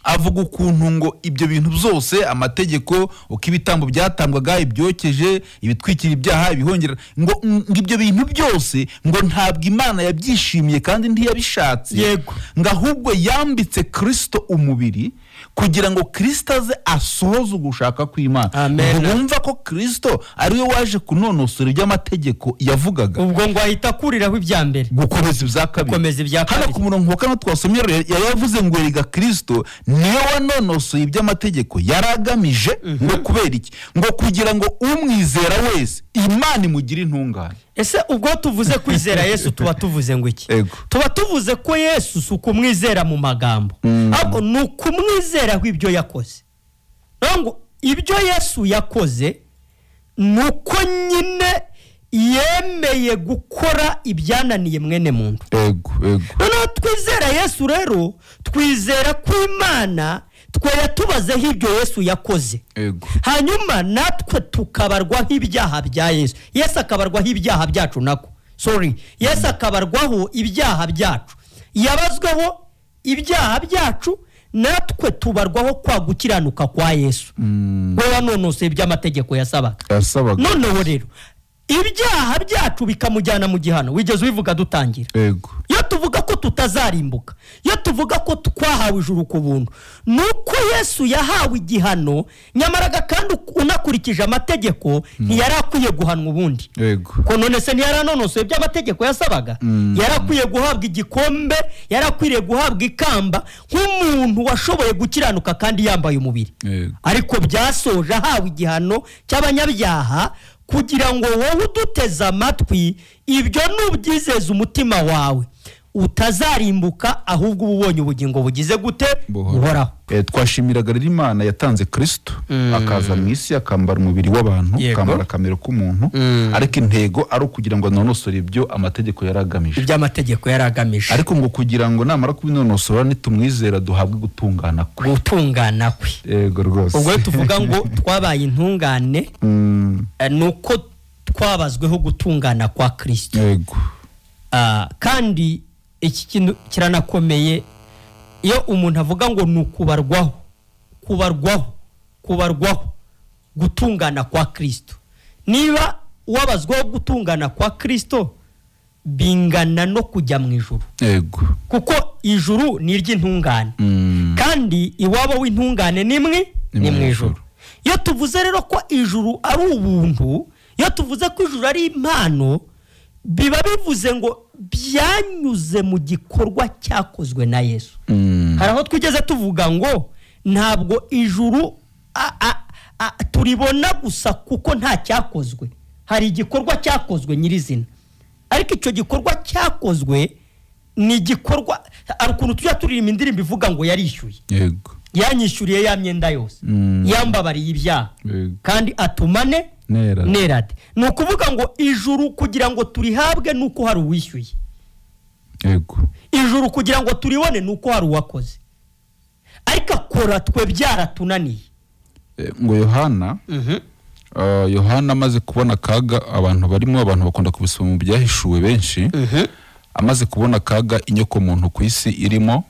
Avuga ukuntu ngo ibyo bintu byose amategeko uko ibitambo byatambwaga, ibyokeje, ibitwikira ibyaha, ibihongera, ngo ibyo bintu byose ngo ntabwo Imana yabyishimiye kandi ntiyabishatse. Yego. Ngo ahubwo yambitse Kristo umubiri kugira ngo Kristo aze asohoze ugushaka kw'Imana. Ngo ko Kristo ari we waje kunonosora iby'amategeko yavugaga. Ubwo ngo ahita akuriraho ibya mbere, gukomeza ibya kabiri. Hano ku murongo wa kane twasomye yari yavuze ngo erega Kristo niwe wanonosoye iby'amategeko yaragamije, ngo kubera iki? Ngo kugira ngo umwizera wese Imana imugire intungane. Ese ubwo tuvuze kwizera Yesu tuba tuvuze ngo iki? Tuba tuvuze ko Yesu si ukumwizera mu magambo, ahubwo ni ukumwizeraho ibyo yakoze. Ngo ibyo Yesu yakoze ni uko nyine yemeye gukora ibyananiye mwene muntu. Noneho twizera Yesu rero, twizera ko Imana twayatubazeho ibyo Yesu yakoze. Hanyuma natwe tukabarwaho ibyaha bya Yesu. Yesu akabarwaho ibyaha byacu nako. Sorry, Yesu akabarwaho ibyaha byacu. Yabazweho ibyaha byacu, natwe tubarwaho kwa gukiranuka kwa Yesu. We wanonose iby'amategeko yasabaga. Noneho rero ibyaha byacu bikamujyana mu gihano. Wigeze ubivuga dutangira. Iyo tuvuga ko tutazarimbuka, iyo tuvuga ko twahawe ijuru ku buntu, nuko Yesu yahawe igihano, nyamara kandi unakurikije amategeko ntiyari akwiye guhanwa ubundi. Ko none se ntiyaranonosoye iby'amategeko yasabaga? Yarakwiye guhabwa igikombe, yarakwiriye guhabwa ikamba nk'umuntu washoboye gukiranuka kandi yambaye umubiri. Ariko byasoje ahawe igihano cy'abanyabyaha kugira ngo wowe uduteze amatwi ibyo nubyizeza umutima wawe utazarimbuka, ahubwo ubonye ubugingo bugize gute? Buhoraho. Twashimiraga rero Imana yatanze Kristo akaza mu isi akambara umubiri w'abantu, akambara kamero k'umuntu, ariko intego ari ukugira ngo anonosore ibyo amategeko yaragamije. Ibyo amategeko yaragamije. Ariko ngo kugira ngo namara kubinonosora nitumwizera duhabwe gutungana kwe. Gutungana kwe. Yego rwose. Ubwo tuvuga ngo twabaye intungane nuko twabazweho gutungana kwa Kristo. Yego. Kandi iki kintu kiranakomeye iyo umuntu avuga ngo ni ukubarwaho, kubarwaho, kubarwaho gutungana kwa Kristo. Niba wabazwaho gutungana kwa Kristo bingana no kujya mu ijuru. Yego. Kuko ijuru ni iry'intungane. Kandi iwabo w'intungane nimwe ni mu ijuru. Iyo tuvuze rero ko ijuru ari ubuntu, iyo tuvuze ko ijuru ari impano, biba bivuze ngo byanyuze mu gikorwa cyakozwe na Yesu. Hari aho twigeze tuvuga ngo ntabwo ijuru turibona gusa kuko nta cyakozwe. Hari igikorwa cyakozwe nyirizina, ariko icyo gikorwa cyakozwe ni igikorwa ari ukuntu tujya turirimba indirimbo ivuga ngo yarishyuye. Yego. Yanyishyuriye ya myenda yose, yambabariye ibyaha, kandi atumane nerade. Ni ukuvuga ngo ijuru kugira ngo turihabwe nuko hari uwishyuye. Yego. Ijuru kugira ngo turibone nuko hari uwakoze. Ariko akora twe byaratunaniye. Ngo Yohana, Yohana amaze kubona kaga abantu barimo, abantu bakunda kubisoma mu byahishuwe benshi, amaze kubona kaga inyoko muntu ku isi irimo,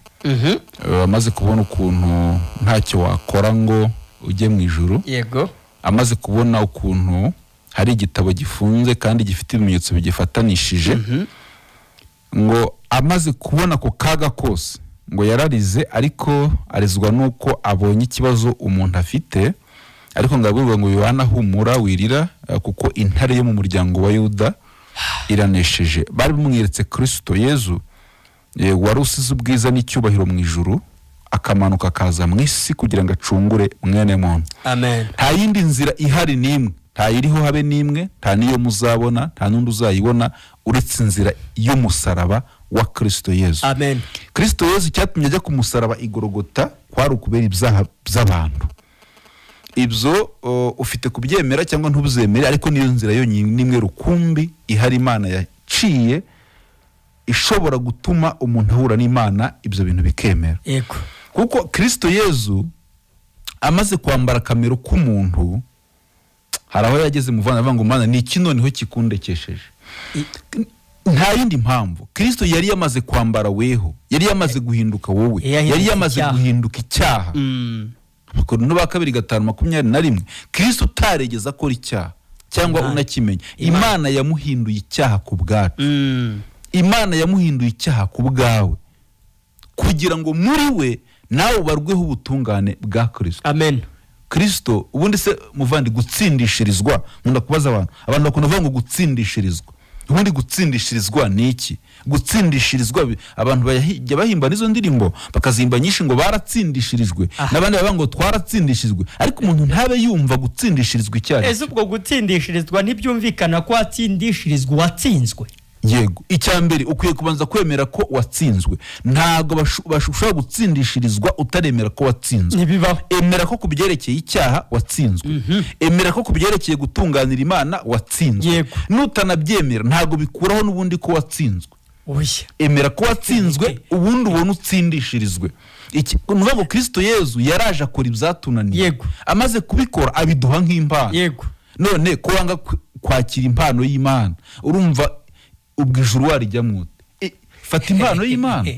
amaze kubona ukuntu ntacyo wakora ngo ujye mu ijuru. Yego. Amaze kubona ukuntu hari igitabo gifunze kandi gifite ibimenyetso bigifatanishije, ngo amaze kubona ako kaga kose ngo yararize, ariko arizwa nuko abonye ikibazo umuntu afite. Ariko ngo abwirwa ngo Yohana humura wirira, kuko intare yo mu muryango wa Yuda iranesheje. Bari bamweretse Kristo Yezu wari usize ubwiza n'icyubahiro mu ijuru, akamanuka akaza mu isi kugira ngo acungure mwene muntu. Amen. Nta yindi nzira ihari n'imwe, nta iriho habe n'imwe, nta niyo muzabona, nta n'undi uzayibona uretse inzira y'umusaraba wa Kristo Yezu. Amen. Kristo Yezu cyatumye ajya ku musaraba i Golgotha kwari ukubera ibyaha by'abantu. Ibyo ufite kubyemera cyangwa ntubyemere, ariko niyo nzira yonyine n'imwe rukumbi ihari Imana yaciye ishobora gutuma umuntu ahura n'Imana, ibyo bintu bikemera. Yego. Kuko Kristo Yezu amaze kwambara kamero k'umuntu, hari aho yageze muvana avuga ngo Mana ni iki noneho kikundekesheje? Nta yindi mpamvu. Kristo yari yamaze kwambara weho, yari yamaze guhinduka wowe, yari yamaze guhinduka icyaha. Abakorinto ba kabiri 5:21, Kristo utaregeza akora icyaha cyangwa unakimenya, Imana yamuhinduye icyaha ku bwacu. Imana yamuhinduye icyaha ku bwawe kugira ngo muri we nawe ubarweho ubutungane bwa Kristo. Amen. Kristo ubundi se muvandi gutsindishirizwa, nkunda kubaza abantu bakunda kuvuga ngo gutsindishirizwa. Ubundi gutsindishirizwa ni iki? Gutsindishirizwa abantu bajya bahimba n'izo ndirimbo bakazimba nyinshi ngo baratsindishirijwe, n'abandi bavuga ngo twaratsindishirijwe, ariko umuntu ntabe yumva gutsindishirizwa icyaha. Ese ubwo gutsindishirizwa ntibyumvikana ko watsindishirizwa watsinzwe? Yego. Icya mbere ukwiye kubanza kwemera ko watsinzwe. Ntabwo bashobora gutsindishirizwa utaremera ko watsinzwe. Ntibibaho. Emera ko kubyerekeye icyaha watsinzwe. Emera ko kubyerekeye gutunganira Imana watsinzwe. Nutanabyemera ntabwo bikuraho n'ubundi ko watsinzwe. Oya. Emera ko watsinzwe ubundi ubone utsindishirizwe. Iki nuvuga ngo Kristo Yezu yaraje akora ibyatunaniye. Yego. Amaze kubikora abiduha nk'impano. Yego. None ko wanga kwakira impano y'Imana, urumva ubwo ijuru warijya mwute? Fata impano y'Imana.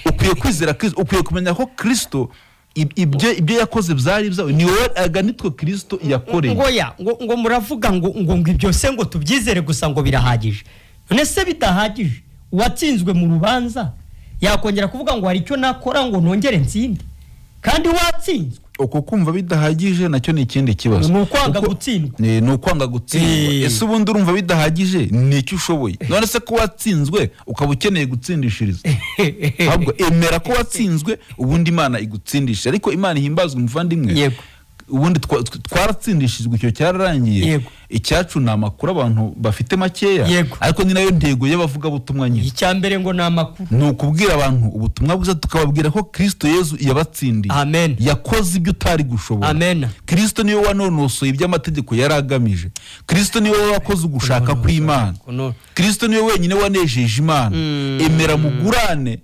Ukwiye kwizera Kristo, ukwiye kumenya ko Kristo ibyo yakoze byari byawe, ni wowe aganitwe Kristo yakoreye. Ngoya ngo muravuga ngo ngo ibyo se ngo tubyizere gusa ngo birahagije. None se bidahagije, uwatsinzwe mu rubanza yakongera kuvuga ngo hari icyo nakora ngo nongere ntsinde kandi watsinzwe? Uko kumva bidahagije nacyo ni ikindi kibazo. Ni ukwanga gutsindwa. Ni ukwanga gutsindwa. Ese ubundi urumva bidahagije ni icyo ushoboye? None se ko watsinzwe ukaba ukeneye gutsindishiriza? Ahubwo emera ko watsinzwe ubundi Imana igutsindisha. Ariko Imana ihimbazwe umuvandimwe. Yego. Ubundi twaratsindishijwe icyo cyararangiye. Icyacu ni amakuru abantu bafite makeya, ariko ni nayo ntego y'abavuga butumwa nyine. Icya mbere ngo ni amakuru, ni ukubwira abantu ubutumwa bwiza, tukababwira ko Kristo Yezu yabatsindiye. Amen. Yakoze ibyo utari gushobora. Amen. Kristo niwe wanonosoye iby'amategeko yaragamije. Kristo niwe wakoze ugushaka kw'Imana. Kristo niwe wenyine wanejeje Imana. Emera mugurane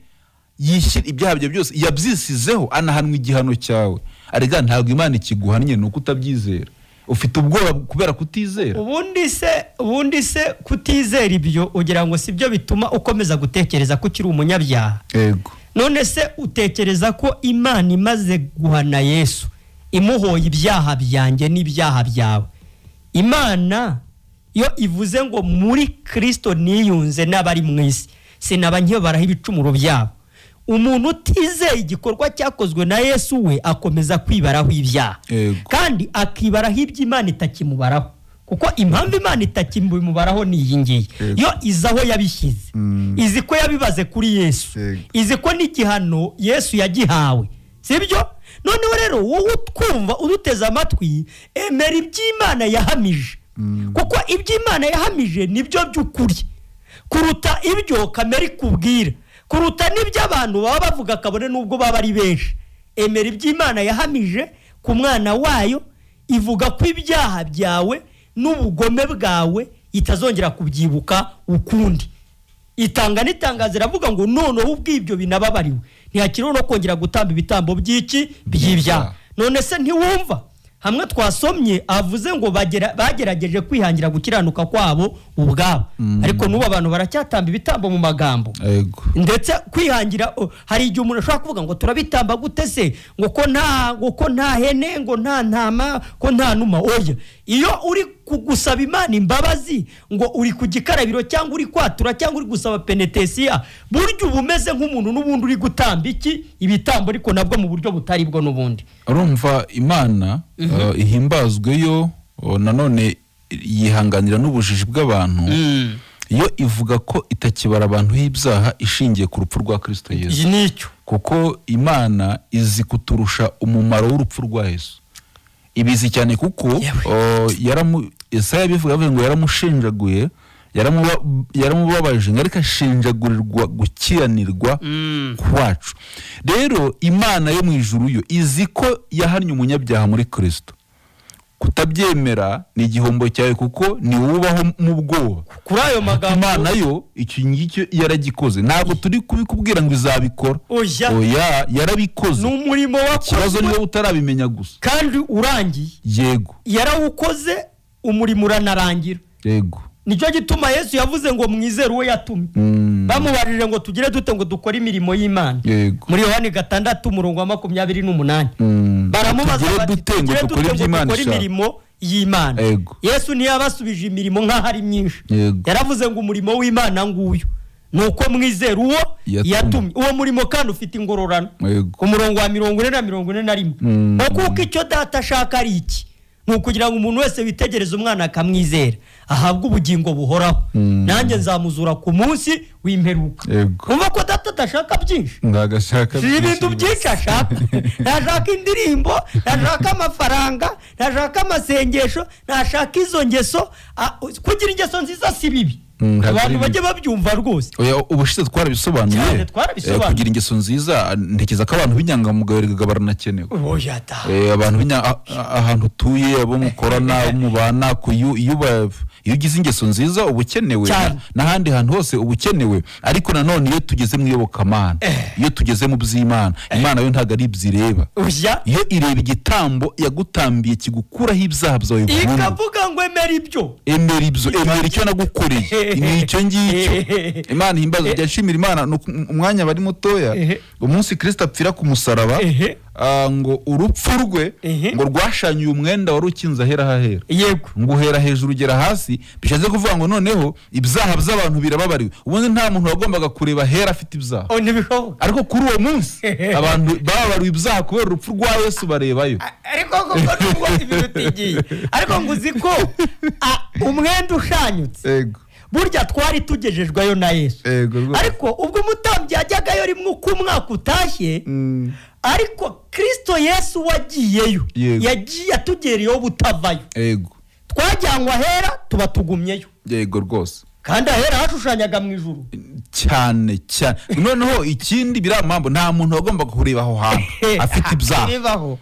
yishyira ibyaha bye byose yabyisizeho, anahanwa igihano cyawe. Arega ntabwo Imana ikiguhannye nuko utabyizera. Ufite ubwoba kubera kutizera. Ubundi se kutizera ibyo ugira ngo sibyo bituma ukomeza gutekereza ko ukiri umunyabyaha. Yego. None se utekereza ko Imana imaze guhana Yesu imuhoye ibyaha byanjye n'ibyaha byawe, Imana yo ivuze ngo muri Kristo niyunze n'abari mu isi sinaba nkibaraho ibicumuro byabo, umuntu utizeye igikorwa cyakozwe na Yesu we akomeza kwibaraho ibyaha, kandi akibaraho iby'Imana itakimubaraho. Kuko impamvu Imana itakimubaraho ni iyi ngiyi, yo izaho yabishyize, izi ko yabibaze kuri Yesu, izi ko n'igihano Yesu yagihawe, sibyo? Noneho rero wowe utwumva uduteze amatwi, emera iby'Imana yahamije, kuko iby'Imana yahamije nibyo by'ukuri kuruta ibyo kamere ikubwira, kuruta n'ibyo abantu baba bavuga kabone n'ubwo baba ari benshi. Emera iby'Imana yahamije ku mwana wayo, ivuga ko ibyaha byawe n'ubugome bwawe itazongera kubyibuka ukundi. Itanga n'itangazo iravuga ngo noneho ubwibyo binababariwe, ntihakiriho no kongera gutamba ibitambo by'iki by'ibyaha. None se ntiwumva Hamwe twasomye avuze ngo bagerageje kwihangira gukiranuka kwabo ubwabo, ariko n'ubu abantu baracyatamba ibitambo mu magambo. Ndetse kwihangira, hari igihe umuntu ashobora kuvuga ngo turabitamba gute se, ngo ko nta hene, ngo nta ntama, ko nta numa. Oya, iyo uri gusaba Imana imbabazi ngo uri ku gikarabiro cyangwa uri kwatura cyangwa uri gusaba penetesiya, burya uba umeze nk'umuntu n'ubundi uri gutamba iki ibitambo, ariko nabwo mu buryo butari bwo n'ubundi. Urumva Imana ihimbazwe yo nanone yihanganira n'ubujiji bw'abantu. Iyo ivuga ko itakibara abantu ibyaha ishingiye ku rupfu rwa Kristo Yesu. Nicyo, kuko Imana izi kuturusha umumaro w'urupfu rwa Yesu. Ibizi cyane kuko Yesaya bivuga ngo yaramushenjaguye, yaramubabaje, ariko ashenjagurirwa gukiranirwa kwacu. Rero Imana yo mu ijuru yo izi ko yahannye umunyabyaha muri Kristo. Kutabyemera ni igihombo cyawe, kuko ni wubaho mu bwoba. Kuri ayo magambo Imana yo iki ngicyo yaragikoze. Ntabwo turi kubikubwira ngo izabikora. Oya, yarabikoze. Ni umurimo wakozwe. Ikibazo niwe utarabimenya gusa. Kandi urangiye. Yego. Yarawukoze, umurimo uranarangira. Yego. Nicyo gituma Yesu yavuze ngo mwizere uwo yatumye. Bamubarije ngo tugire dute ngo dukore imirimo y'Imana. Muri Yohani 6:28. Baramubaza bati tugire dute ngo dukore imirimo y'Imana. Yesu ntiyabasubije imirimo nk'aho ari myinshi. Yaravuze ngo umurimo w'Imana nguyu nuko mwizere uwo yatumye. Uwo murimo kandi ufite ingororano. Ku murongo wa 40 na 41. Kuko icyo data ashaka ari iki, ni ukugira ngo umuntu wese witegereze umwana akamwizera ahabwe ubugingo buhoraho, nanjye nzamuzura ku munsi w'imperuka. Umva ko data adashaka byinshi, ibintu byinshi ashaka. Ntashaka indirimbo, ntashaka amafaranga, ntashaka amasengesho, ntashaka izo ngeso. Kugira ingeso nziza si bibi, abantu bajye babyumva rwose. Ubushize twarabisobanuye, kugira ingeso nziza ntekereza ko abantu b'inyangamugayo erega baranakenewe. Abantu ahantu utuye, abo mukorana, abo mubana, iyo ugize ingeso nziza uba ukenewe, n'ahandi hantu hose uba ukenewe. Ariko nanone iyo tugeze mu iyobokamana, iyo tugeze mu by'Imana, Imana yo ntabwo ari ibyo ireba. Iyo ireba igitambo yagutambiye kigukuraho ibyaha byawe burundu, ikavuga ngo emera ibyo, emera ibyo, emera icyo nagukoreye, ni icyo ngicyo. Imana ihimbaza. Njya nshimira Imana umwanya bari mutoya, umunsi Kristo apfira ku musaraba, ngo urupfu rwe ngo rwashanyuye umwenda wari ukinze ahera hahera. Yego. Ngo uhera hejuru ugera hasi, bishatse kuvuga ngo noneho ibyaha by'abantu birababariwe. Ubundi nta muntu wagombaga kureba ahera afite ibyaha. Ariko kuri uwo munsi abantu bababariwe ibyaha kubera urupfu rwa Yesu barebayo. Ariko koko nubwo ibintu utigiye, ariko ngo uzi ko umwenda ushanyutse. Yego. Burya twari tugejejweyo na Yesu. Ariko ubwo umutambyi yajyagayo rimwe uko umwaka utashye, ariko Kristo Yesu wagiyeyo yagiye atugereyeho butavayo. Twajyanywe ahera tuba tugumyeyo. Yego rwose. Kandi ahera hashushanyaga mu ijuru cyane cyane. Noneho ikindi biriya mpamvu nta muntu wagombaga kureba aho hantu afite ibyaha.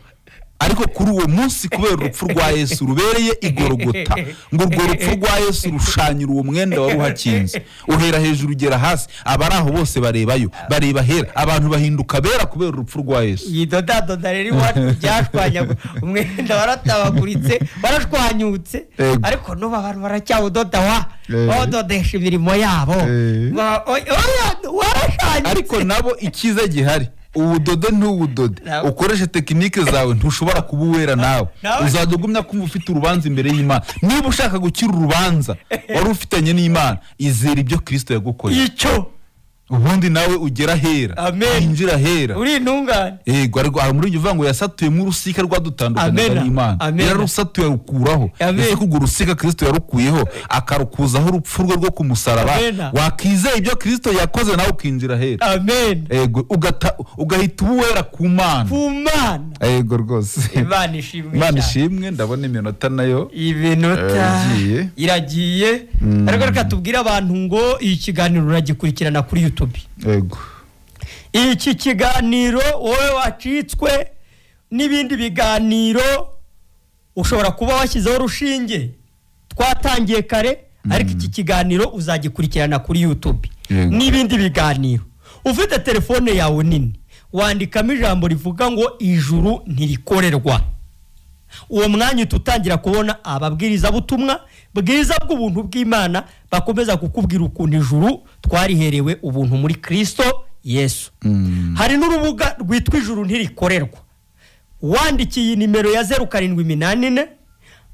Ariko kuri uwo munsi kubera urupfu rwa Yesu rubereye igorogota, ngo urwo rupfu rwa Yesu rushanyura uwo mwenda wari uhakinze, uhera hejuru ugera hasi, abari aho bose barebayo, bareba hera, abantu bahinduka bera kubera urupfu rwa Yesu. Iyi dodadoda rero iwacu byashwanyaga, umwenda waratabaguritse, warashwanyutse, ariko n'ubu abantu baracyawudoda wa bawudodesha imirimo yabo, warashanyutse. Ariko nabo icyiza gihari, uwudode ntuwudode, ukoreshe tekinike zawe, ntushobora kuba uwera nawe. Uzajya ugumya kumva ufite urubanza imbere y'Imana. Niba ushaka gukira urubanza wari ufitanye n'Imana, izera ibyo Kristo yagukoreye. Icyo ubundi nawe ugera hera, winjira hera, uri intungane. Yego, ariko hari muri uvuga ngo yasatuyemo urusika rwadutandukanaga n'Imana, yararusatuye arukuraho. Ese kubwo urusika Kristo yarukuyeho akarukuzaho urupfu rwe rwo ku musaraba, wakizeye ibyo Kristo yakoze nawe ukinjira hera. Amen. Yego, ugahita uwera ku Mana. Ku Mana. Yego rwose. Imana ishimwe. Imana ishimwe. Ndabona iminota nayo iminota iragiye. Ariko reka tubwire abantu ngo iki kiganiro uragikurikirana kuri YouTube. Yego. Iki kiganiro wowe wacitswe n'ibindi biganiro, ushobora kuba washyizeho urushinge twatangiye kare, ariko iki kiganiro uzagikurikirana kuri YouTube n'ibindi biganiro. Ufite telefone yawe nini, wandikamo ijambo rivuga ngo ijuru ntirikorerwa. Uwo mwanya uhita utangira kubona ababwirizabutumwa bwiza bw'ubuntu bw'Imana bakomeza kukubwira ukuntu ijuru twariherewe ubuntu muri Kristo Yesu. Hari n'urubuga rwitwa Ijuru Ntirikorerwa. Wandikiye nimero ya 0784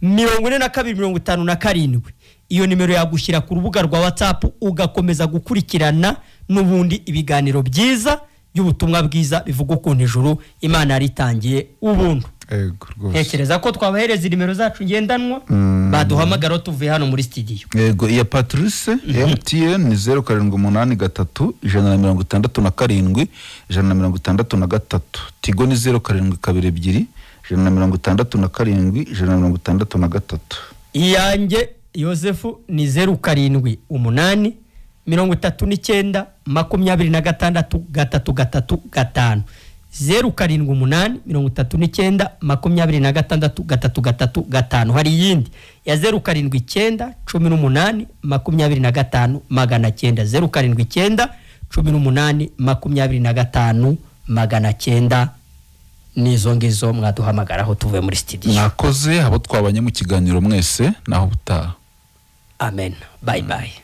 42 57, iyo nimero yagushyira ku rubuga rwa WhatsApp, ugakomeza gukurikirana n'ubundi ibiganiro byiza by'ubutumwa bwiza bivuga ukuntu ijuru Imana yaritangiye ubuntu. Yego rwose. Ntekereza ko twabahereza nimero zacu ngendanwa, baduhamagara tuvuye hano muri studio. Yego, iya Patrice MTN ni 0783 167 163. Tigo ni 0722 167 163. Iyanjye Yosefu ni 078 39 26 3 3 5, 078 39 26 3 3 5. Hari iyindi ya 079 18 25 900, 079 18 25 900. N'izo ngizo mwaduhamagaraho tuvuye muri studio. Mwakoze abo twabanye mu kiganiro mwese, naho ubutaha. Amen, bye bye.